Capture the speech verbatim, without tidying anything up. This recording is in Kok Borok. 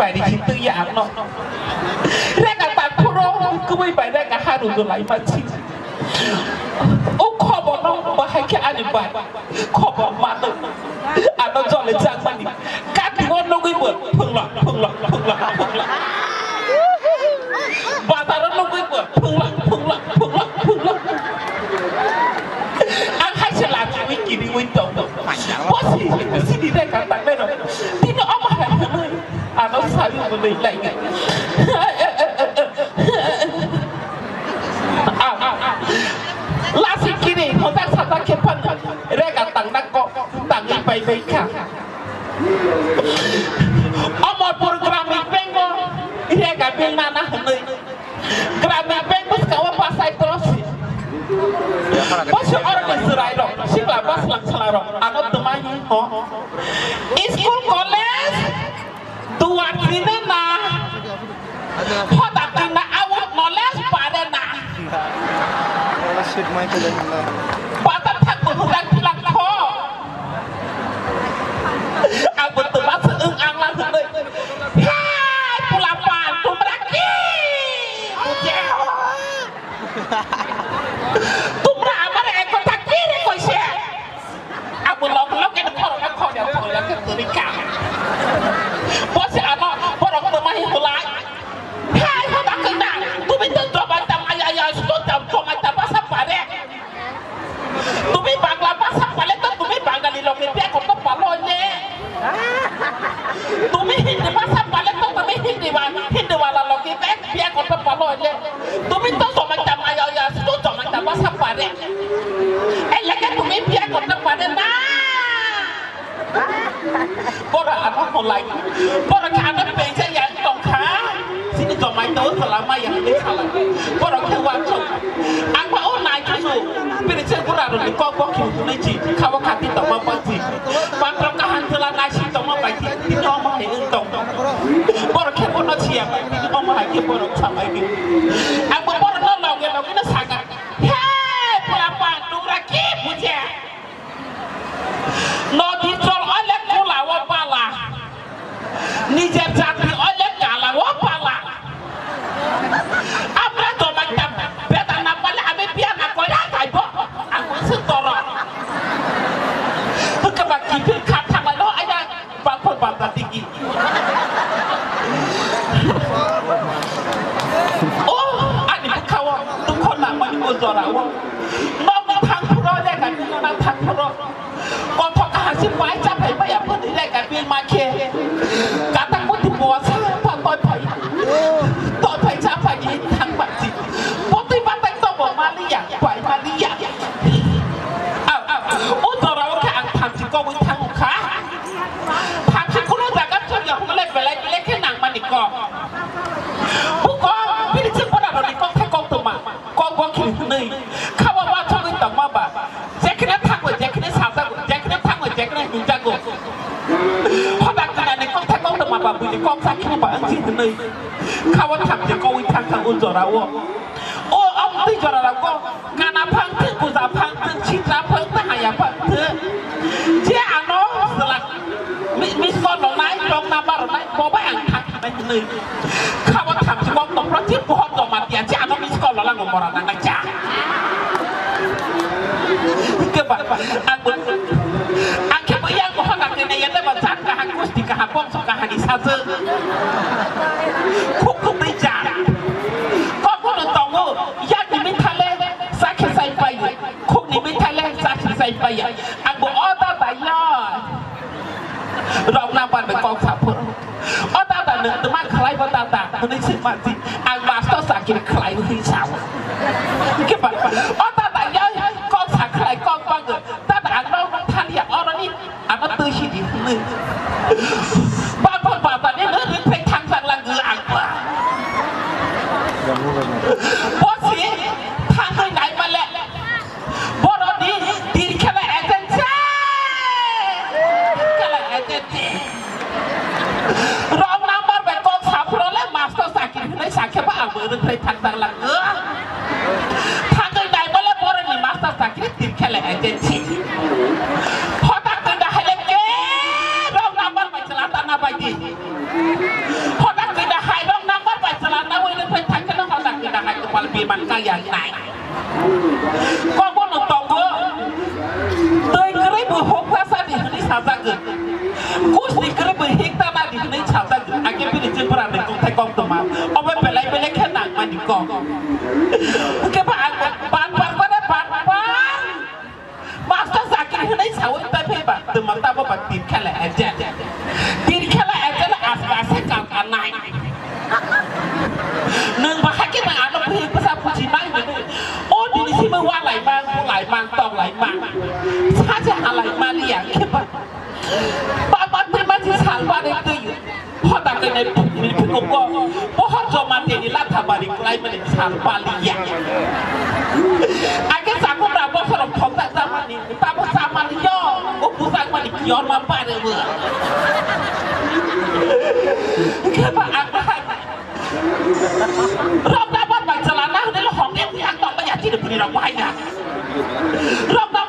Bai ri si twi ya ang no. Rega tak phuro kubui bai rega ha ru du lai ma si. O khobo no bahai khe ani bai. Khobo ma no. Ano jole jak mani. Kati o nugui bo phungla, phungla, phungla, phungla. Bazar o nugui bo phungla, phungla, phungla, phungla. Ang hai se la chi wi kiri wi tong. Bosi, sini rega tak le no. Tini omo hai. Ano sari bo nai lai. Lasi kiri hotak satak khe phan rega tangna kok tangwi pai bai kha. Omorpur Gramin Bank o rega bill nana hwnwi. Gramin Bank bwskango pasai trosi. Bosi oroni chwrairok, sikla bwslang chwlarok, ano twmai ho. School, college, duar tine na, hoda tine awak knowledge pare na. Bata thak bo hudang thilak kho. Ang bo twma se wng ang la hwnwi. Hey, pula pan, tumra ki? Bujhe ho? Tumra amare ek kotha ki re koise? Ang bo lok lok ke khoro na khoro na khoro na ke turi ka. Bosi ano borok twma hi bulai. Hey, hoda kena. Tumi to jobai tam aya aya sto tam jobai tam basa pare. Tumi Bangla bhasha pale to tumi Bangali loge biya korte palo le. Tumi Hindi bhasha pale to tumi Hindi ba-, Hindi wala loge biya, biya korte palo le. Tumi to somai ta maya ya, to somai ta bhasha pare. Eleke tumi biya korte pare na. Boro ano holai. Boro khe ano peje ya tongkha. Sini jomai to salama ya ni salai. Boro khe wansuk. Ang ba o nai khe su. Bini se bura roni kok bok khe hunai ji. Khawa khati tongma ba ji. Patro kahan jela nai si tongma ba ji. Tini omo hai wng tong. Boro khe bono siya ba. Tini omo hai khe boro salai ni. Ang ba boro no loge loge no saga. He pula pa tura ki buje. Nodi chol ole kula o pala. Nijer jati ole kala o pala. Amra jomai tam beta na pale ami biya na koira kaibo. Ang se toro. Hukaba kipil khat thamai lo aya bakor bata digi. O ani bukha o dukho nangmani o jora o. Nokni thang phuro rega nino na thang phuro. Kothok kaham si pai chapai maya phani rega bil ma khe. Kata kuti bo sa pa koi pai. To pai chapai ni thang pai si. Poti batai to bo maliya, pai maliya. Au, au, au. O jora o khe ang thamchi kobwi thango kha. Thamchi kuno jaga choriya hwnle belai belai khe nangmani kok. Bukong, bini chwng bora roni kok khe kok tongma. Kok bo khiri hwnwi. Khawa ba thogwi tongma ba. Jekhne thango, jekhne sajago, jekhne thango, jekhne hinjago. Hoda kwnani kok thai kok tongma ba buji kok sa khini ba wngsi hwnwi. Khawa thamchi kobwi thangkha o jora o. O amtwi jora rogo kana phang thwng, kuja phang thwng, sitra phang thwng, haya phang thwng. Je ano selak mi-, miss call rwnai, wrong number rwnai, bo bai ang thang thanai hwnwi. Khawa thamchi kok tongphro, je pohor joma tiya, je ano miss call rwla ngo mora nangnai cha. Hwnkhe ba, ang bo, ang khe bo yang boha kakhe nai ya, ba jat kaham, gusti kaham, bongso kaham ni sajwk. Khuk khuk twi cha. Kok bono tongo, yang ni mithale, sakhe sai pai. Khukni bithale chasi sai paiya. Ang bo o dada ya. Rok na bar be kok saphur. O dada nwng tma khlai bo dada. Hwnwi swngma di. Ang master chakri khlai hwnwi sao. Hwnkhe ba, o dada ya kok sa khlai kok bagwi. Dada ang rok thaliya oroni. Ano twi sidi hwnwi. Bapha bapha ni no rwphai thang thang lang gw ang ba. Bosi thangwi nai male. Boroni tir khela agent se. Tir khela agent se. Wrong number bai kok saphro le master sakri hwnwi sakhe ba ang rwphai thang thang lang gw. Thangwi nai male boroni master sakri. Tir khela agency. Hotak twi da hele ke rok number bai chwla ta na bai di. Kokbo no tongo. Twi kwrwi bo hokha sadi hwnwi sajagwi. Kuchni kwrwi bo hikta nadi hwnwi sajagwi. Ake bini chwngpra ni kokthai koktwma. Obo belai belai khe nangmani kok. Hwnkhe ba ang ban par kore ban par. Master Zakir hwnwi sawi tei phaiba twma tabo ba tin khala agent. Tin khala agent aska se kal kanai. Nwng bahai khe nwng ano bwrwi bwsa buji nai hwnwi. O bini simi wa lai mang, bu lai mang, tong lai mang. Saje ha lai mani ya khe ba. Ba ba tei ma si sal ba de tei. Hoda kene bini phikok ko. Pohor joma teni latha bari klai mani sal ba li ya. Ake sakura bosorok thok ta ta mani. Tabo samani yo, o bujak mani kiyor ma pare bo. Khe ba ang bahai. Rok da bor bai chala na hne lo hong em yang tong ba ya chini buni rok bahai na. Rok da